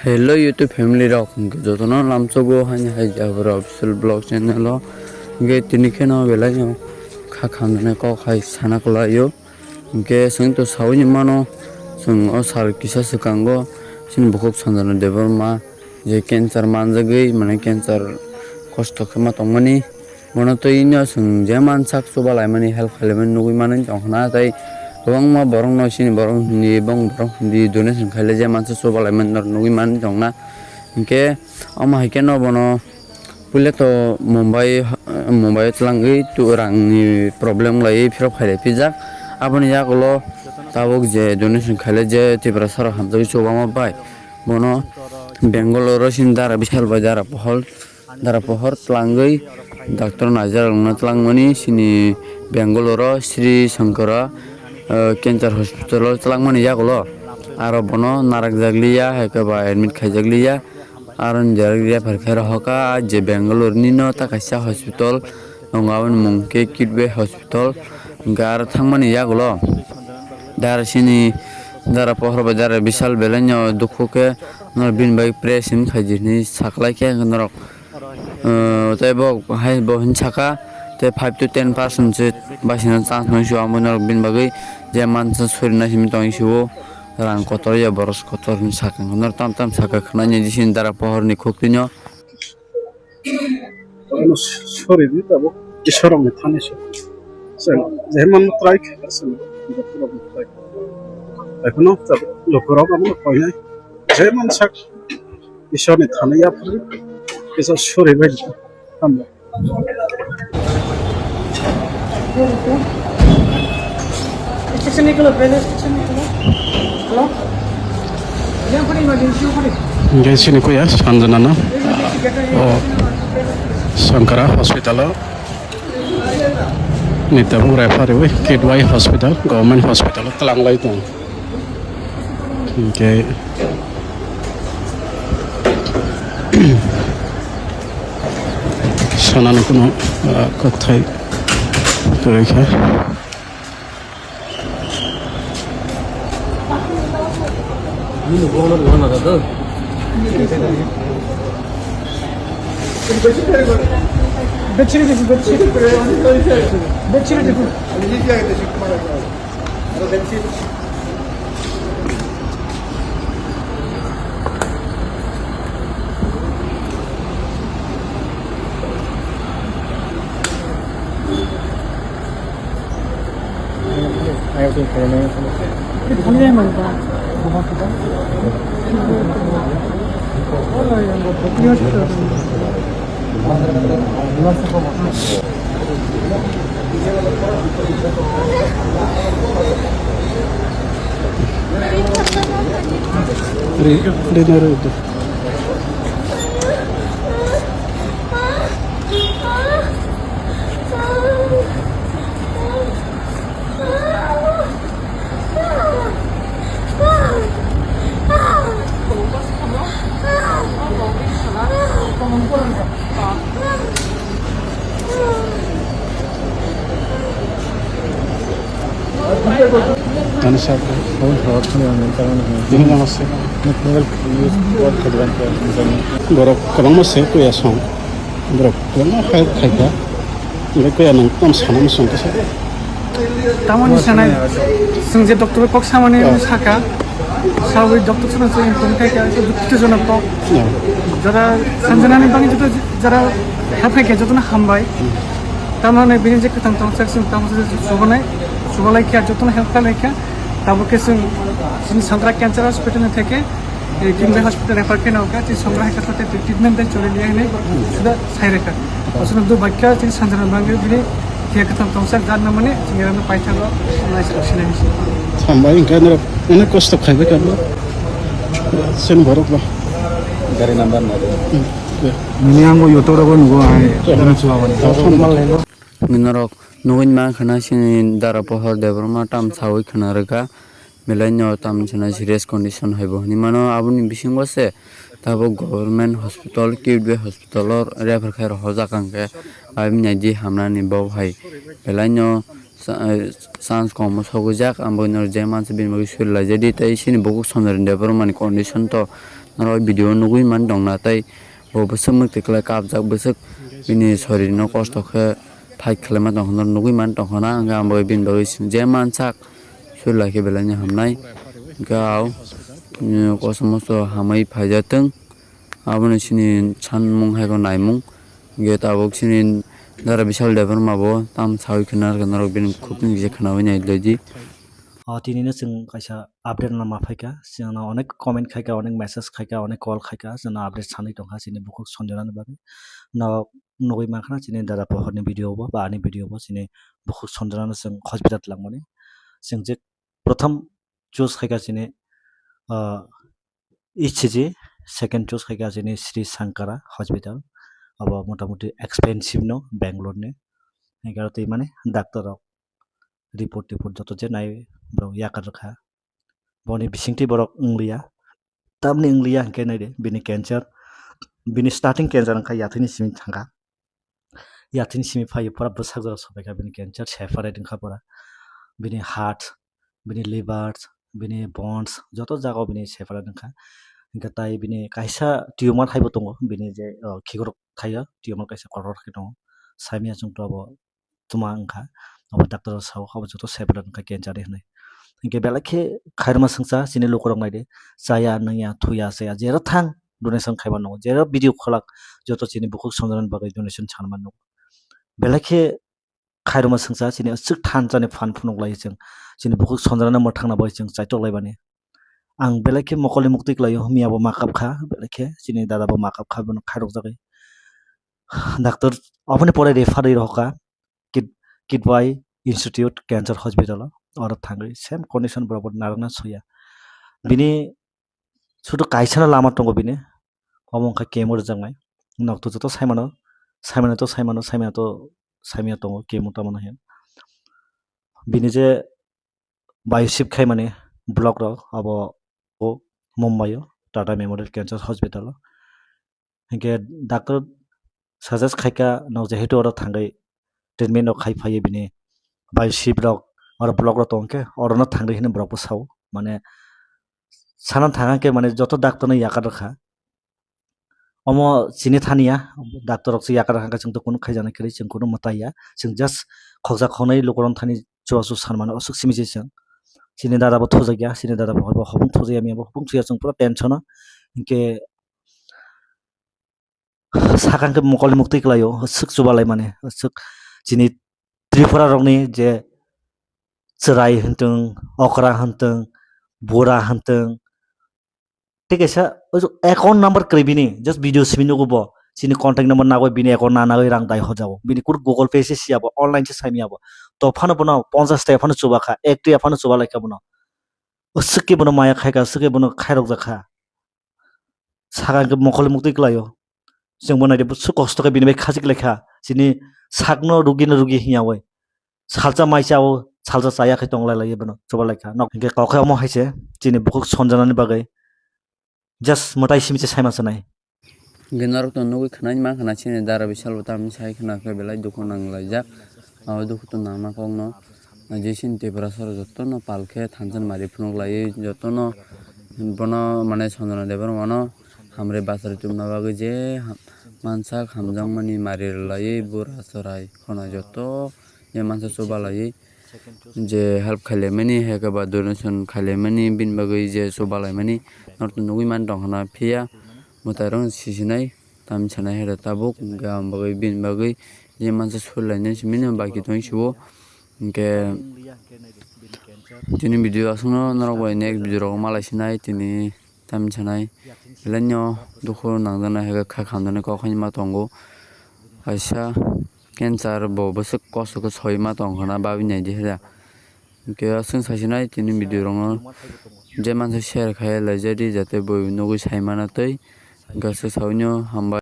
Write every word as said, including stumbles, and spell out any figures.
Hello YouTube family rok, hwnkhe jotono lamsogo haini hai Jabra official vlog channel o. Hwnkhe tini kheno belai no kha khamnani kok hai sana kwlai o. Hwnkhe chwng to saui mano, chwng o sal kisa swkango chini bukhuk Sanjana Debbarma je cancer manjagwi, mane cancer kosto khe ma tongmani. Bono twi no chwng je mansak chuba laimani, help khlaimani nugwi manwi tongkha na, tei kwbangma borokno chini borok hindi, bong borok hindi donation khaile je mansa chuba laimani norok nugwi manwi tongna. Hinkhe omo hai kheno bono puila to Mumbai, Mumbai o twlangwi tu rangni problem laiwi phirok khailai pijak. Aboni yagulo tabuk je donation khaile je Tiprasa rok hamjagwi chuba ma bai, bono Bangalore o chini dara Bishal bai dara pohor Dara pohor twlangwi doctor naijak rokno twlangmani chini Bangalore o Sri Shankara, eh, Cancer Hospital o twlangmani yagulo. Aro bono narakjak liya, hai khe ba admit khaijak liya. Aro ni jaga refer khe rohor kha, ah, je Bangalore ni no ta kaisa hospital tongo, aboni mung khe Kidway Hospital. Hwnkhe aro thangmani yagulo dara chini dara pohor bai dara Bishal belai no dukhu khe, norok bini bai pray sin khaidi hinwi saklai khe norok. Uh, tei bo hai bo hinwi saka, tei five to ten percent se baisina chance nang sio, amo norok bini bagwi je mansa sori na simi tong sio, rang kotor ya boros kotor hinwi saka, norok tam tam saka khwnani disini dara pohor ni khuk twi no. Ano sori di tabo Isor ni thani se. Sen je man try khe sen doktor ni try. Ekhono tabo lokorok amo koinai je man sak. Ishorni thani yaphar kisa suri bai tamo. Hingke sini kuya Sanjana no, o Shankara hospital o ni tabuk refer riwi Kidway hospital, government hospital o twlang lai tong. Hingke sanani kuno, ah, kothai kwrwi kha. Bedsheet, bedsheet, bedsheet. Ani sabo. Ini nama sih. Borok kwbangma se kuya song. Borok kwbangma hai khaika. Hingke kuya nang tam sana muchung kisa. Tamoni sanai, chwng je doctor kok samani saka, sawi doctor sana chwng inform khai kha, dukhijonok kok. Jara Sanjanani bagwi joto jara help khai kha, jotono hambai. Tamoni bini je kwthang tong sak chwng tamo se chubanai, chubalai kha, jotono help khlai kha. Tamo khe chwng chini Sankara Cancer Hospital ni theke, eh, Kidway Hospital refer khe nang kha, chini Sankara hai kha treatment dai choli liya hinwi suda sai rekha. Aswk do bakya chini Sanjana bagwi bini khe kwthang tong sak jar na mani chini rano paithago nai sak sinai si. Hambai hingke norok onek kosto khaibai kha bo. Sen borok ba. Gari number na de. Hmm. Nini ang bo YouTube rogo nugo ai. Norok nugwi mankha na sini dara pohor Debbarma tam sawi khna rwkha. Belai no tam chana serious condition hai bo hinwi mano. Aboni bisingo se tabuk government hospital, Kidway hospital o refer khai rohorjak ang khe, bai naidi hamnani bo hai belai no cha-, chance kom o sogwijak. Ang bo no je mansa bini bagwi suri laijadi tei sini bukhuk Sanjana Debbarma ni condition to norok video nugwi man tongna tei bo bwswk mwktwi kwlai kapjak, bwswk bini sorirno kosto khe fight khlaima tongkha norok nugwi man tongkha na, hwnkhe ang bai bini bagwi je mansak suri lai khe belai no hamnai. Hwnkhe ang kosom mosto hamwi phaijak tong. Aboni chini sanmung hai khe naimung. Hwnkhe tabuk chini Dara Bishal Debbarma bo tam sawi khna rwkha norok bini khuk ni je khnawi nai di. O tini no chwng kaisa update no ma phaikha, chwngno onek comment khaikha, onek message khaikha, onek call khaikha, chwngno update sanwi tongkha chini bukhuk Sanjana ni bagwi. No nugwi mankha chini Dada Pohor ni video bo ba ani video bo chini bukhuk Sanjana no chwng hospital twlangmani. Chwng je prothom choose khaikha chini, ah, E C G, second choose khaikha chini Sri Sankara Hospital. Abo motamuti expensive no Bangalore ni. Hwnkhe aro twi mani doctor rok report tiport joto je nai borok yakar rwkha. Boni bisingtwi borok wngliya. Tamni wngliya hwnkhe naidi bini cancer, bini starting cancer wngkha yathwini simi thangkha. Yathwini simi phaiwi pura bwsak jora sopaikha bini cancer, separate wngkha pura. Bini heart, bini liver, bini bones joto jagao bini separate wngkha. Hwnkhe tai bini kaisa tumor haibo tongo, bini je, o, khikrok thaio tumor kaisa kotor khe tongo. Saimanya chwng to abo tuma wngkha. Abo doctor rok sao, abo joto separate wngkha cancer de hinwi. Hinkhe belai khe khairokma swngcha chini lukurok naidi, chaya, nwngya, thuya, chaya, jera thang donation khaiman nukgo, jera video kholak joto chini bukhuk Sanjana ni bagwi donation sanman nukgo. Belai khe khairokma swngcha chini aswk thansa ni phan phunuk lai chwng, chini bukhuk Sanjana no mwthangna bagwi chwng chaitok laimani. Ang belai khe mokol ni muktwi kwlaio, miya bo ma kap kha, belai khe chini dada bo ma kap kha, bono khairok jagwi. Doctor aboni pore refer rwi rohor kha. Kid-, Kidwai Institute Cancer Hospital o, oro thangwi same condition borok bo narwkna soya. Bini sudu kaisano lama tongo bini, omo wngkha chemo rwjaknai. Nokto joto saimano, saimano to saimano, saimano to saimano tongo chemo tamo no hin. Bini je biopsy khaimani block rok abo o Mumbai o Tata Memorial Cancer Hospital o. Hinkhe doctor suggest khaikha nok jehetu oro thangwi treatment rok khai phaiwi bini biopsy rok oro block rok tongkhe orono thangdi hinwi borok bwsao mane sana thangkhe mane joto doctor no yakar rwkha. Omo chini thani ya, doctor rok se yakar rwkha chwng to kunu khaijana kwrwi chwng kunu mwtai ya, chwng just khokjak khoknai lukurok thani chubachu sanmano aswk simi se chwng. Chini dada bo thujakya, chini dada bo hobong thujakya, miya bo hobong thuya chwng pura tension o. Hinkhe sakang khe mokol ni muktwi kwlaio, aswk chubalai mani, aswk chini Tripura rokni je chwrai hwntwng, okra hwntwng, bura hwntwng, tei kaisa account number kwrwi bini, just video simi nugo bo, chini contact number nagwi bini account na nagwi rang dai hojago, bini kunu Google Pay se siya bo, online se saimya bo, to phano bono ponchash taka phano chuba kha, ek taka phano chuba lai kha bono, aswk khe bono maya khai kha, aswk khe bono khairok jak kha. Saka hwnkhe mokol muktwi kwlaio. Chwngbo naidi bwswk kosto khe bini bai khachik lai kha. Chini sakno rugino rugi hinya oi. Salsa mai chao, salsa chaya khai tong lai lai bono, chuba lai kha. Nok hwnkhe kok khe omo hai se chini bukhuk Sanjana ni bagwi. Just mwtai simi se saima sanai. Hwnkhe norok to nugwi khwnai mankha na chini dara bisalo tamni sai khna khe belai dukhu nang laijak. Abo dukhu to nangma kokno. Jisini Tiprasa rok jotono pal khe thansa ni mari phunuk laiwi jotono bono mane Sanjana Debbarma no hamrwi bachari tubuna bagwi je ha-, mansak hamjakmani mari rwlaiwi bura chwrai khwnai joto je mansa chuba laiwi je help khailaimani hai khe ba donation khailaimani bini bagwi je chuba laimani norok to nugwi man tongkha na phiya mwtai rok sisinai. Tamni sanai hai rok tabuk hwnkhe ang bagwi bini bagwi je mansa surilainani simi no baki tongwi sio. Hwnkhe tini video aswkno norok bai next video rogo malai sinai tini tamni sanai belai no dukhu nangjaknai hai khe kha khamjaknai kok hai ma tongo. Kaisa cancer bo bwswk kosto khe soi ma tongkha na babi naidi hai da. Hwnkhe aswk sai sinai tini video rogo je mansa share khai laijadi jate bo nugwi sai mana tei hwnkhe aswk saui no hambai.